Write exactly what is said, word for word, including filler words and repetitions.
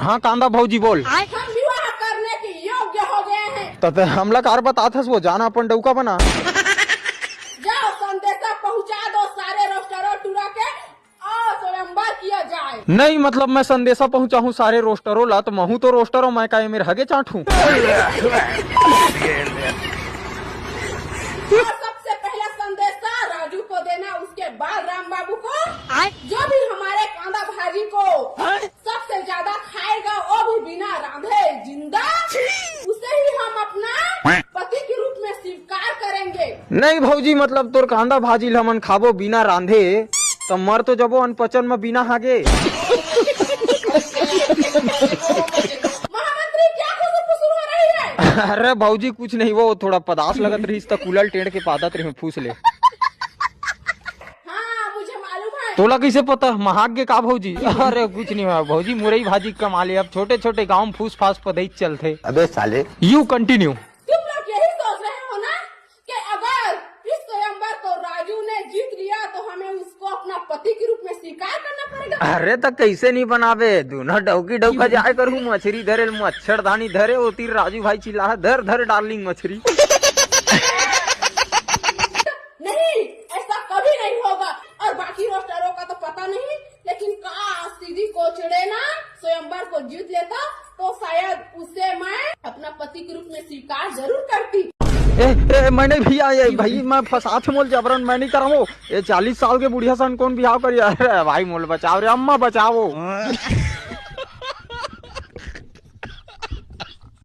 हाँ कांदा भौजी बोल। हम विवाह करने के योग्य हो गए हैं। त ते हमला कार बतात हस वो, जाना अपन डौका बना। जाओ संदेशा पहुंचा दो सारे रोस्टरों टूरा के, और स्वयंवर किया जाए। नहीं मतलब मैं संदेशा पहुंचाहूं सारे रोस्टरों ला, तो महू तो रोस्टरों मैं का ये मेरे हगे चाट हूं। और सबसे पहला संदेशा राजू को देना, उसके बाद राम बाबू को। जो भी हमारे कांदा भाजी को सबसे ज्यादा खाएगा, वो भी बिना रांधे जिंदा, उसे ही हम अपना पति के रूप में स्वीकार करेंगे। नहीं भौजी, मतलब तोर कांदा भाजी ल हमन खाबो बिना रांधे, त मर तो जबो अनपचन म बिना हागे। महामंत्री, क्या खुसुर फुसुर हो रही है? अरे भौजी कुछ नहीं, वो थोड़ा पदास लगत रहिस त कूलर टेढ़ के पादत रहे फूस ले। हाँ, मुझे मालूम है। तोला कैसे पता? महाग के का भौजी? अरे कुछ नहीं हुआ भौजी, मुरई भाजी कमा ले। अब छोटे छोटे गांव में फूस फास पदई चलथे। अबे साले। You continue। तुम लोग यही सोच रहे हो ना कि अगर इस स्वयंवर को राजू ने जीत लिया तो हमें उसको अपना पति के रूप में स्वीकार करना पड़ेगा। अरे त कैसे नहीं बनावे, दोनों डौकी डौका जाए करू मछरी धरे, मच्छरदानी धरे, ओती राजू भाई चिल्ला, "धर धर डार्लिंग मछरी।" नहीं, ऐसा कभी नहीं होगा। और बाकी रोस्टरों का तो पता नहीं, लेकिन काश दीदी कोचड़े ना स्वयंवर को जीत लेता तो शायद उसे मैं अपना पति के रूप में स्वीकार जरूर करती। ए, ए, मैं नहीं भैया, ये भाई मैं फंसात मोल जबरन मैं नहीं करावो। ये चालीस साल के बुढ़िया सन कौन बिहाव करी? अरे भाई मोल बचाओ रे, अम्मा बचाओ।